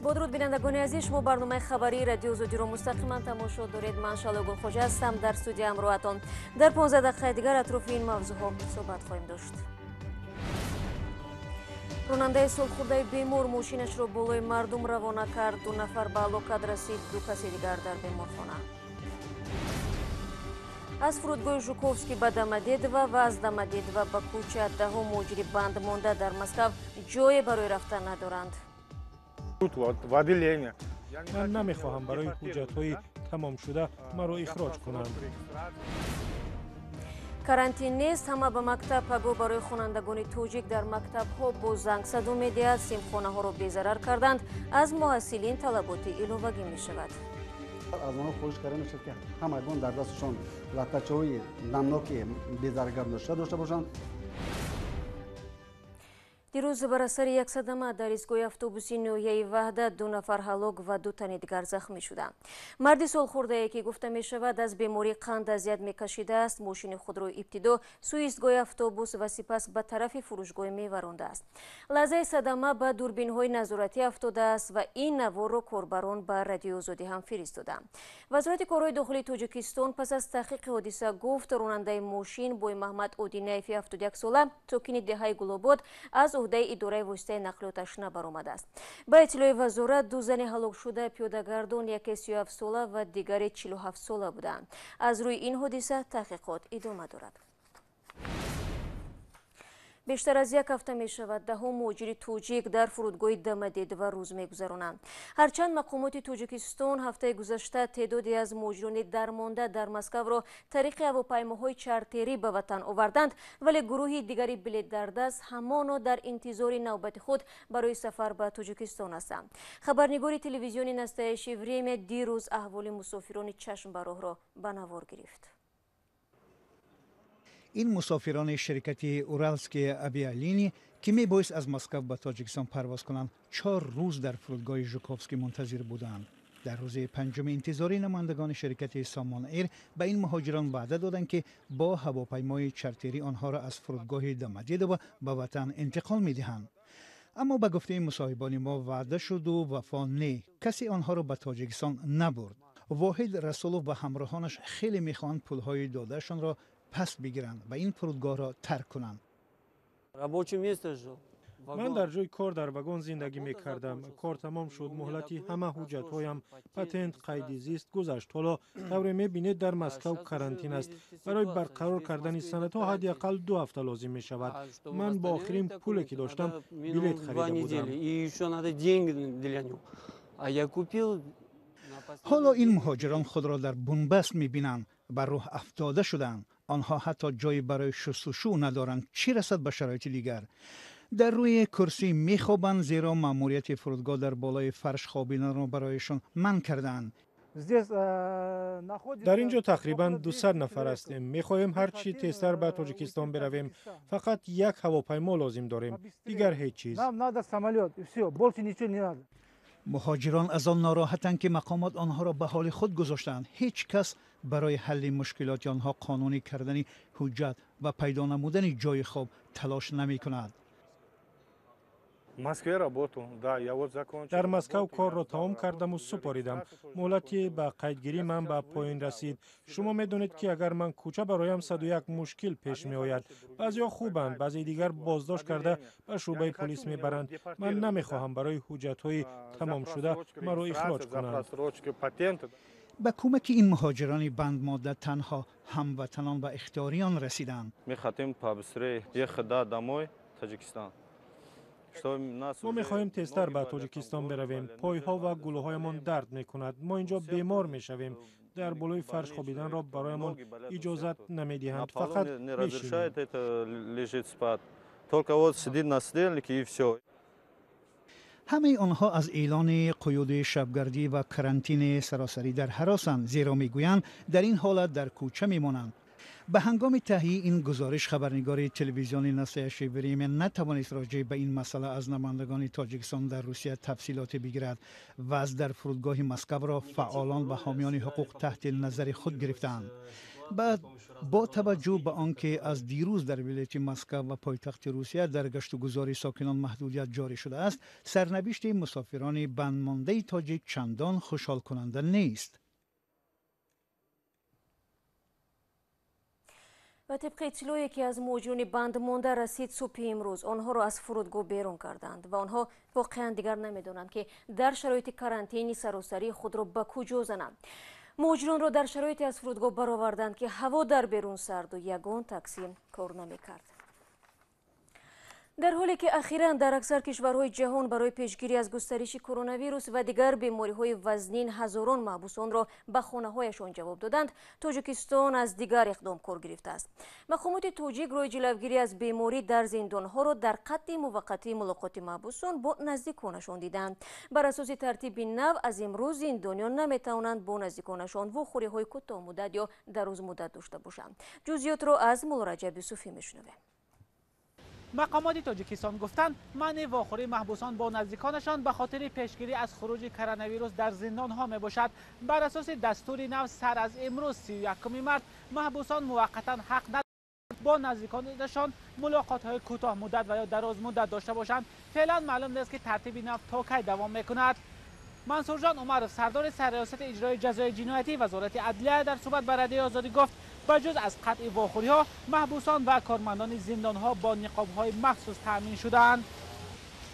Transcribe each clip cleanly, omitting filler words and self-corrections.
Бо дуруд, бинандагони азиз, шумо барномаи хабарии Радио Озодиро мустақиман тамошо доред. Ман Шало Гулхоҷа ҳастам, дар студия ҳамроҳатон. Дар 15 дақиқаи дигар атрофи ин мавзӯъҳо суҳбат хоҳем дошт. Ронандаи солхӯрдаи бемор мошинашро болои мардум равона кард. Ду нафар ба ҳалокат расид, ду каси дигар дар беморхона. Аз фурудгоҳи Жуковский ба Домодедово ва аз Домодедово ба кӯча даҳо муҳоҷири банд монда дар Москав ҷое барои рафтан надоранд. Ман намехоҳам барои ҳуҷҷатҳои тамомшуда маро ихроҷ кунанд. Карантин нест, ҳама ба мактаб. Пагоҳ барои хонандагони тоҷик дар мактабҳо бо занг садо медиҳад. Симхонаҳоро безарар карданд, аз муҳассилин талаботи иловагӣ мешавад. Аз онҳо хоҳиш карда мешавад, ки ҳамагон дар дасташон латтачаҳои намноки безараргардоншуда дошта бошанд. Дирӯз бар асари як садама дар истгоҳи автобуси ноҳияи Ваҳдат ду нафар ҳалок ва ду тани дигар захмӣ шуданд. Марди солхӯрдае, ки гуфта мешавад, аз бемории қанд азият мекашидааст, мошини худро ибтидо сӯи истгоҳи автобус ва сипас ба тарафи фурӯшгоҳи мева рондааст. Лаҳзаи садама ба дурбинҳои назоратӣ афтодааст ва ин наворро корбарон ба Радиои Озодӣ ҳам фиристоданд. Вазорати корҳои дохилии Тоҷикистон пас аз таҳқиқи ҳодиса гуфт, ронандаи мошин Боймаҳмад Одинаеви 71сола, сокини деҳаи Гулобод, аз уҳдаи идораи воситаи нақлиёташ набаромадааст. Ба иттилои вазорат, ду зани ҳалокшуда пиёдагардон, яке 37сола ва дигаре 47сола буданд. Аз рӯи ин ҳодиса таҳқиқот идома дорад. Бештар аз як ҳафта мешавад, даҳо муҳоҷири тоҷик дар фурудгоҳи Домодедово рӯз мегузаронанд. Ҳарчанд мақомоти Тоҷикистон ҳафтаи гузашта теъдоде аз муҳоҷирони дармонда дар Москавро тариқи ҳавопаймоҳои чартерӣ ба ватан оварданд, вале гурӯҳи дигари билет дар даст ҳамоно дар интизори навбати худ барои сафар ба Тоҷикистон ҳастанд. Хабарнигори телевизиони «Настоящее время» дирӯз аҳволи мусофирони чашм ба роҳро ба навор гирифт. Ин мусофирони ширкати «Уральские авиалинии», ки мебоист аз Москав ба Тоҷикистон парвоз кунанд, 4 рӯз дар фурудгоҳи Жуковский мунтазир буданд. Дар рӯзи панҷуми интизорӣ намояндагони ширкати «Сомон Эйр» ба ин муҳоҷирон ваъда доданд, ки бо ҳавопаймои чартерӣ онҳоро аз фурудгоҳи Домодедово ба ватан интиқол медиҳанд. Аммо ба гуфтаи мусоҳибони мо, ваъда шуду вафо не, касе онҳоро ба Тоҷикистон набурд. Воҳид Расулов ва ҳамроҳонаш хеле мехоҳанд пулҳои додаашонро пас бигиранд ва ин фурудгоҳро тарк кунанд. Ман дар ҷои кор дар вагон зиндагӣ мекардам. Кор тамом шуд, муҳлати ҳама ҳуҷҷатҳоям, патент, қайди зист гузашт. Ҳоло тавре мебинед, дар Москав карантин аст. Барои барқарор кардани санадҳо ҳадди ақал 2 ҳафта лозим мешавад. Ман бо охирин пуле, ки доштам, билет харида будам. Ҳоло ин муҳоҷирон худро дар бунбаст мебинанд, ба рӯҳ афтода шуданд. Онҳо ҳатто ҷое барои шустушӯ надоранд, чӣ расад ба шароити дигар. Дар рӯи курсӣ мехобанд, зеро маъмурияти фурудгоҳ дар болои фарш хобиданро барояшон манъ кардаанд. Дар ин ҷо тақрибан 200 нафар ҳастем. Мехоҳем ҳар чӣ тезтар ба Тоҷикистон биравем. Фақат як ҳавопаймо лозим дорем, дигар ҳеҷ чиз. Муҳоҷирон аз он нороҳатанд, ки мақомот онҳоро ба ҳоли худ гузоштаанд. Ҳеҷ кас барои ҳалли мушкилоти онҳо, қонунӣ кардани ҳуҷҷат ва пайдо намудани ҷои хоб талош намекунад. Дар Москав корро тамом кардаму супоридам. Муҳлати ба қайдгирии ман ба поён расид. Шумо медонед, ки агар ман кӯча бароям, 101 мушкил пеш меояд. Баъзеҳо хубанд, баъзеи дигар боздошт карда, ба шӯъбаи полис мебаранд. Ман намехоҳам барои ҳуҷҷатҳои тамомшуда маро ихроҷ кунанд. Ба кӯмаки ин муҳоҷирони бандмонда танҳо ҳамватанон ва ихтиёриён расиданд. Мы хотим побыстрее ехать домой, Таджикистан. Мо мехоҳем тезтар ба Тоҷикистон биравем. Пойҳо ва гулӯҳоямон дард мекунад. Мо инҷо бемор мешавем. Дар болои фарш хобиданро бароямон иҷозат намедиҳанд, фақат мешинем. Только вот сидит на сидельнике, и все. Ҳамаи онҳо аз эълони қуюди шабгардӣ ва карантини саросарӣ дар ҳаросанд, зеро мегӯянд, дар ин ҳолат дар кӯча мемонанд. Ба ҳангоми таҳияи ин гузориш хабарнигори телевизиони «Настоящее время» натавонист роҷеъ ба ин масъала аз намояндагони Тоҷикистон дар Русия тафсилоте бигирад. Вазъ дар фурудгоҳи Москавро фаъолон ва ҳомиёни ҳуқуқ таҳти назари худ гирифтаанд. Баъд бо таваҷҷӯҳ ба он ки аз дирӯз дар вилояти Москва ва пойтахти Русия дар гаштугузори сокинон маҳдудият ҷорӣ шудааст, сарнавишти мусофирони бандмондаи тоҷик чандон хушҳолкунанда нест. Ва тибқи иттилое ки аз муҳоҷирони бандмонда расид, субҳи имрӯз онҳоро аз фурудгоҳ берун карданд ва онҳо воқеан дигар намедонанд, ки дар шароити карантини саросарӣ худро ба куҷо зананд. Муҳоҷиронро дар шароите аз фурудгоҳ бароварданд, ки ҳаво дар берун сарду ягон такси кор намекард. Дар ҳоле ки ахиран дар аксар кишварҳои ҷаҳон барои пешгирӣ аз густариши коронавирус ва дигар бемориҳои вазнин ҳазорон маҳбусонро ба хонаҳояшон ҷавоб доданд, Тоҷикистон аз дигар иқдом кор гирифтааст. Мақомоти тоҷик роҳи ҷилавгирӣ аз беморӣ дар зиндонҳоро дар қатъи муваққатии мулоқоти маҳбусон бо наздиконашон диданд. Бар асоси тартиби нав аз имрӯз зиндониён наметавонанд бо наздиконашон вохӯриҳои кӯтоҳмуддат ё дарозмуддат дошта бошанд. Ҷузъиётро аз Муллораҷаб Юсуфӣ мешунавем. Мақомоти Тоҷикистон гуфтанд, манъи вохӯрии маҳбусон бо наздиконашон ба хотири пешгирӣ аз хуруҷи коронавирус дар зиндонҳо мебошад. Бар асоси дастури нав сар аз имрӯз 31 март маҳбусон муваққатан ҳақ надоранд бо наздиконашон мулоқотҳои кӯтоҳмуддат ва ё дарозмуддат дошта бошанд. Феълан маълум нест, ки тартиби нав то кай давом мекунад. Мансурҷон Умаров, сардори сарриёсати иҷрои ҷазои ҷиноятӣ Вазорати адлия, дар суҳбат ба Радиои Озодӣ гуфт, ба ҷуз аз қатъи вохӯриҳо маҳбусон ва кормандони зиндонҳо бо ниқобҳои махсус таъмин шудаанд.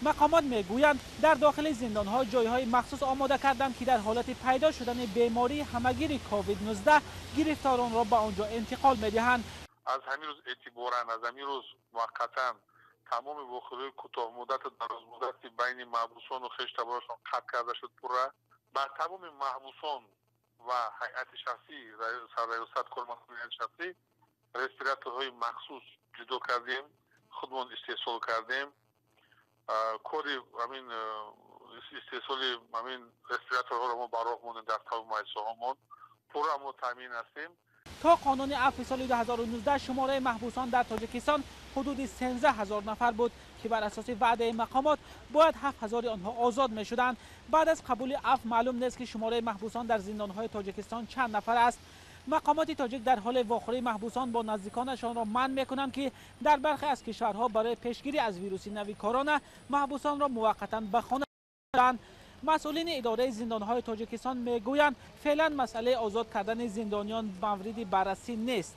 Мақомот мегӯянд, дар дохили зиндонҳо ҷойҳои махсус омода карданд, ки дар ҳолати пайдо шудани бемории ҳамагири ковид-19 гирифторонро ба он ҷо интиқол медиҳанд. Аз ҳамин рӯз эътиборан, аз ҳамин рӯз муваққатан тамоми вохӯриҳои кӯтоҳмуддату дарозмуддати байни маҳбусону хештаборашон қатъ карда шуд пурра. Ба тамоми маҳбусон ва ҳайати шахсӣ, сарраёсат, кормандони ҳайати шахсӣ респираторҳои махсус ҷудо кардем, худмон истеҳсол кардем. Кори ҳамин истеҳсоли ҳамин респираторҳоро мо ба роҳ мондем дар тамоми муассисаҳомон. Пурра мо таъмин ҳастем. То қонуни афви соли 2019 шумораи маҳбусон дар Тоҷикистон ҳудуди 13 ҳазор нафар буд, ки бар асоси ваъдаи мақомот бояд 7 ҳазори онҳо озод мешуданд. Баъд аз қабули афв маълум нест, ки шумораи маҳбусон дар зиндонҳои Тоҷикистон чанд нафар аст. Мақомоти тоҷик дар ҳоли вохӯрии маҳбусон бо наздиконашонро манъ мекунанд, ки дар бархе аз кишварҳо барои пешгирӣ аз вируси нави корона маҳбусонро муваққатан ба хона доданд. Масъулини идораи зиндонҳои Тоҷикистон мегӯянд, феълан масъалаи озод кардани зиндониён мавриди баррасӣ нест.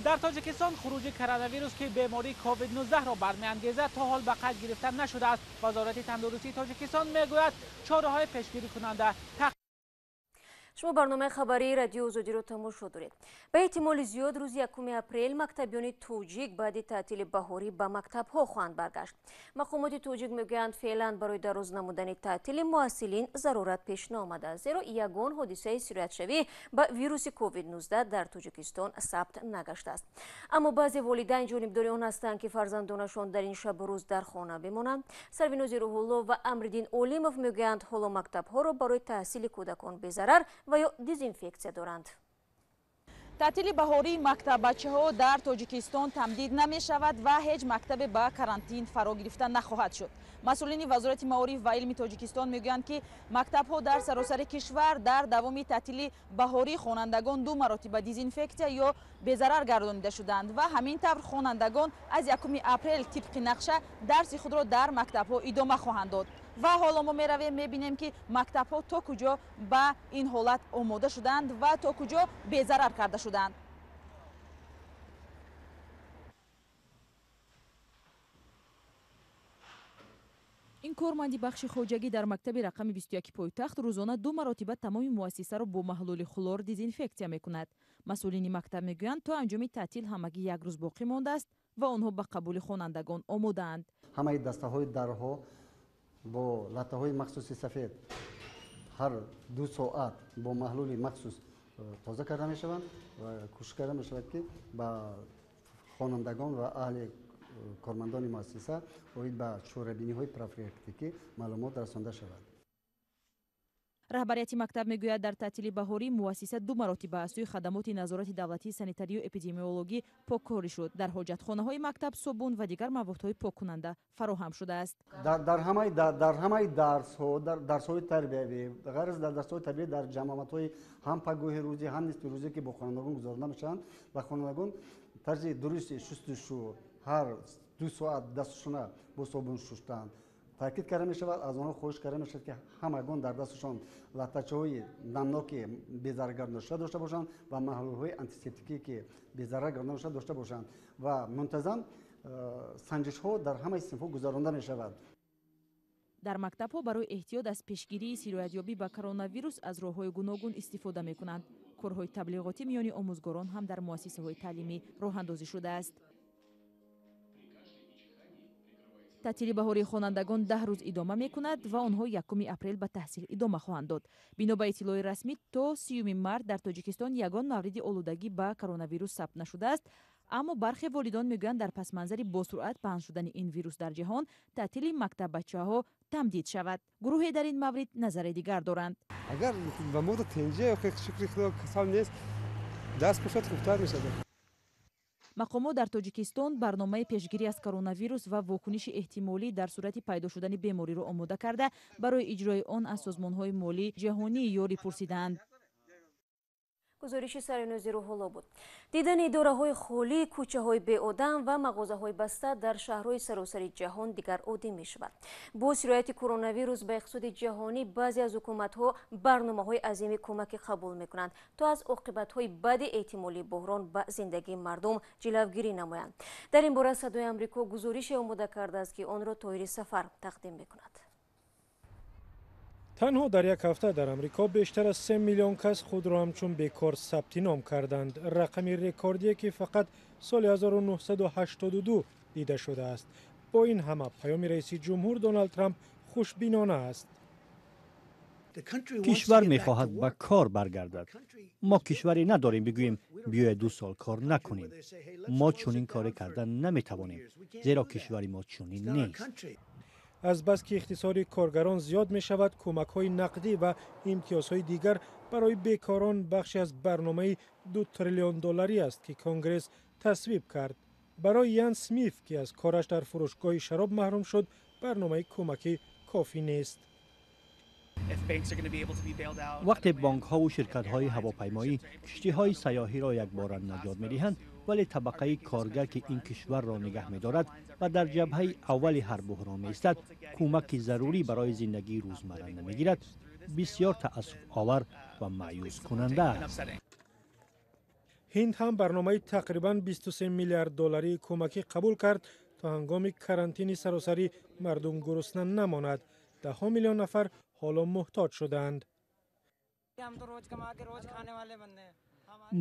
Дар Тоҷикистон хуруҷи коронавирус, ки бемории ковид-19 ро бармеангезад, то ҳол ба қайд гирифта нашудааст. Вазорати тандурустии Тоҷикистон мегӯяд, чораҳои пешгирикунанда Шумо барномаи хабарии Радиои Озодиро тамошо доред. Ба эҳтимоли зиёд рӯзи 1 апрел мактабиёни тоҷик баъди таътили баҳорӣ ба мактабҳо хоҳанд баргашт. Мақомоти тоҷик мегӯянд, феълан барои дароз намудани таътили муҳассилин зарурат пеш наомадааст, зеро ягон ҳодисаи сироятшавӣ ба вируси ковид-19 дар Тоҷикистон сабт нагаштааст. Аммо баъзе волидайн ҷонибдори он ҳастанд, ки фарзандонашон дар ин шабу рӯз дар хона бимонанд. Сарвинози Рӯҳулло ва Амриддин Олимов мегӯянд, ҳоло мактабҳоро барои таҳсили кӯдакон безарар ва ё дезинфексия доранд. Таътили баҳории мактаббачаҳо дар Тоҷикистон тамдид намешавад ва ҳеҷ мактабе ба карантин фаро гирифта нахоҳад шуд. Масъулини Вазорати маориф ва илми Тоҷикистон мегӯянд, ки мактабҳо дар саросари кишвар дар давоми таътили баҳории хонандагон 2 маротиба дезинфексия ё безарар гардонида шуданд ва ҳамин тавр хонандагон аз 1 апрел тибқи нақша дарси худро дар мактабҳо идома хоҳанд дод. Ва ҳоло мо меравем, мебинем, ки мактабҳо то куҷо ба ин ҳолат омода шуданд ва то куҷо безарар карда шуданд. Ин корманди бахши хоҷагӣ дар мактаби рақами 21 пойтахт рӯзона 2 маротиба тамоми муассисаро бо маҳлули хлор дезинфексия мекунад. Масъулини мактаб мегӯянд, то анҷоми таътил ҳамагӣ як рӯз боқӣ мондааст ва онҳо ба қабули хонандагон омодаанд. Ҳамаи дастаҳои дарҳо бо латтаҳои махсуси сафед ҳар 2 соат бо маҳлули махсус тоза карда мешаванд ва кӯшиш карда мешавад, ки ба хонандагон ва аҳли кормандони муассиса оид ба чорабиниҳои профилактикӣ маълумот расонда шавад. Раҳбарияти мактаб мегӯяд, дар таътили баҳорӣ муассиса ду маротиба аз сӯи хадамоти назорати давлатии санитарию эпидемиологӣ поккорӣ шуд. Дар ҳоҷатхонаҳои мактаб собун ва дигар маводҳои поккунанда фароҳам шудааст. Дар ҳамаи дарсҳо, дар дарсҳои тарбиявӣ, ғайр аз дар дарсҳои тарбиявӣ, дар ҷамъомадҳои ҳам пагоҳи рӯзӣ, ҳам нисфи рӯзӣ, ки бо хонандагон гузаронда мешаванд, ба хонандагон тарзи дурусти шустушу, ҳар 2 соат дастшона бо собун шустан таъкид карда мешавад. Аз онҳо хоҳиш карда мешавад, ки ҳамагон дар дасташон латтачаҳои намноки безараргардонашуда дошта бошанд ва маҳлулҳои антисептикӣ, ки безараргардонашуда дошта бошанд, ва мунтазам санҷишҳо дар ҳамаи синфҳо гузаронда мешавад. Дар мактабҳо барои эҳтиёт аз пешгирии сироятёбӣ ба коронавирус аз роҳҳои гуногун истифода мекунанд. Корҳои таблиғотӣ миёни омӯзгорон ҳам дар муассисаҳои таълимӣ роҳандозӣ шудааст. Таътили баҳории хонандагон 10 рӯз идома мекунад ва онҳо 1 апрел ба таҳсил идома хоҳанд дод. Бино ба иттилои расмӣ, то 30 март дар Тоҷикистон ягон мавриди олудагӣ ба коронавирус сабт нашудааст. Аммо бархе волидон мегӯянд, дар пасманзари босуръат паҳн шудани ин вирус дар ҷаҳон таътили мактаббачаҳо тамдид шавад. Гурӯҳе дар ин маврид назари дигар доранд. Агар ба мода тенҷа шукри худо касал нест, даст пӯшад хубтар мешавад. Мақомот дар Тоҷикистон барномаи пешгирӣ аз коронавирус ва вокуниши эҳтимолӣ дар сурати пайдо шудани бемориро омода карда, барои иҷрои он аз созмонҳои молии ҷаҳонӣ ёрӣ пурсидаанд. Гузориши Саринӯзи Рӯҳулло буд. Дидани идораҳои холӣ, кӯчаҳои беодам ва мағозаҳои баста дар шаҳрҳои саросари ҷаҳон дигар оддӣ мешавад. Бо сирояти коронавирус ба иқтисоди ҷаҳонӣ баъзе аз ҳукуматҳо барномаҳои азими кӯмакӣ қабул мекунанд, то аз оқибатҳои бади эҳтимолии буҳрон ба зиндагии мардум ҷилавгирӣ намоянд. Дар ин бора Садои Амрико гузорише омода кардааст, ки онро Тоҳири Сафар тақдим мекунад. Танҳо дар як ҳафта дар Амрико бештар аз 3 миллион кас худро ҳамчун бекор сабти ном карданд. Рақами рекордие, ки фақат соли 1982 дида шудааст. Бо ин ҳама паёми раиси ҷумҳур Доналд Трамп хушбинона аст. Кишвар мехоҳад ба кор баргардад. Мо кишваре надорем бигӯем биёед 2 сол кор накунем. Мо чунин коре карда наметавонем, зеро кишвари мо чунин нест. Аз бас ки ихтисори коргарон зиёд мешавад, кӯмакҳои нақдӣ ва имтиёзҳои дигар барои бекорон бахши аз барномаи 2 триллион долларӣ аст, ки Конгресс тасвиб кард. Барои Ян Смиф, ки аз кораш дар фурӯшгоҳи шароб маҳрум шуд, барномаи кӯмакӣ кофӣ нест. Вақте бонкҳову ширкатҳои ҳавопаймоӣ киштиҳои сайёҳиро якбора наҷот медиҳанд, вале табақаи коргар, ки ин кишварро нигаҳ медорад ва дар ҷабҳаи аввали ҳар буҳрон меистад, кӯмаки зарурӣ барои зиндагии рӯзмарра намегирад, бисёр таассуфовар ва маъюскунанда аст. Ҳинд ҳам барномаи тақрибан 23 миллиард долларии кӯмакӣ қабул кард, то ҳангоми карантини саросарӣ мардум гурусна намонад. Даҳҳо миллион нафар ҳоло муҳтоҷ шудаанд.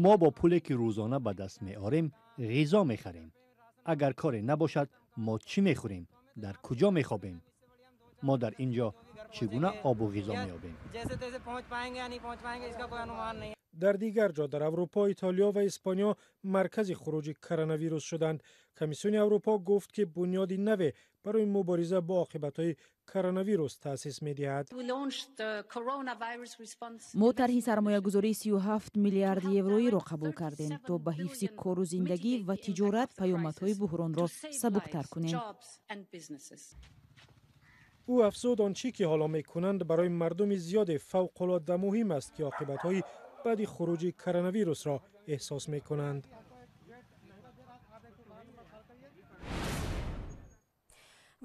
Мо бо пуле, ки рӯзона ба даст меорем, ғизо мехарем. Агар коре набошад, мо чӣ мехӯрем? Дар куҷо мехобем? Мо дар ин ҷо чӣ гуна обу ғизо меёбем? Дар дигар ҷо дар Аврупо, Итолиё ва Испониё маркази хуруҷи коронавирус шуданд. Комиссиони Аврупо гуфт, ки бунёди наве барои мубориза бо оқибатҳои коронавирус таъсис медиҳад. Мо тарҳи сармоягузории 37 миллиард евроиро қабул кардем, то ба ҳифзи кору зиндагӣ ва тиҷорат паёмадҳои буҳронро сабуктар кунем. Ӯ афзуд, он чӣ ки ҳоло мекунанд барои мардуми зиёде фавқулодда муҳим аст, ки оқибатҳои баъди хуруҷи коронавирусро эҳсос мекунанд.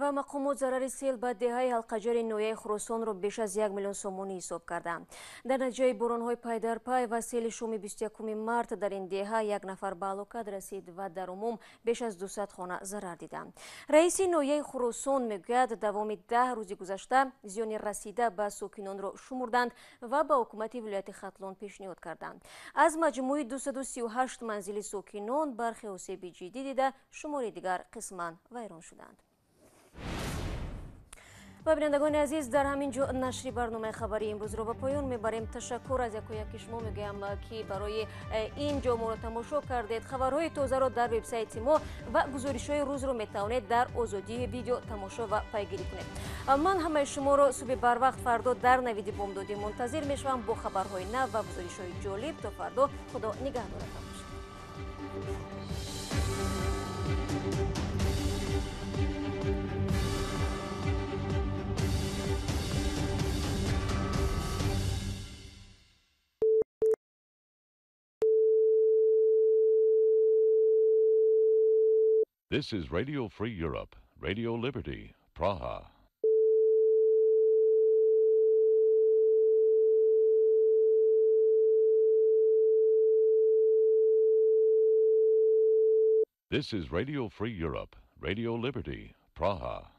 Ва мақомот зарари сел ба деҳаи Ҳалқаҷари ноҳияи Хуросонро беш аз 1 миллион сомонӣ ҳисоб карданд. Дар натиҷаи боронҳои пайдарпай ва сели шуми 21 март дар ин деҳа як нафар ба ҳалокат расид ва дар умум беш аз 200 хона зарар диданд. Раиси ноҳияи Хуросон мегӯяд, давоми 10 рӯзи гузашта зиёни расида ба сокинонро шумурданд ва ба ҳукумати вилояти Хатлон пешниҳод карданд. Аз маҷмӯи 238 манзили сокинон бархе осеби ҷиддӣ дида, шумори дигар қисман вайрон шуданд. Ва бинандагони азиз, дар ҳамин ҷо нашри барномаи хабарии имрӯзро ба поён мебарем. Ташаккур аз яку яки шумо мегӯям, ки барои ин ҷо моро тамошо кардед. Хабарҳои тозаро дар вебсайти мо ва гузоришҳои рӯзро метавонед дар Озодии видео тамошо ва пайгирӣ кунед. Ман ҳамаи шуморо субҳи барвақт фардо дар навиди бомдодӣ мунтазир мешавам бо хабарҳои нав ва гузоришҳои ҷолиб. То фардо Худо нигаҳдоратон бошад. This is Radio Free Europe, Radio Liberty, Praha. This is Radio Free Europe, Radio Liberty, Praha.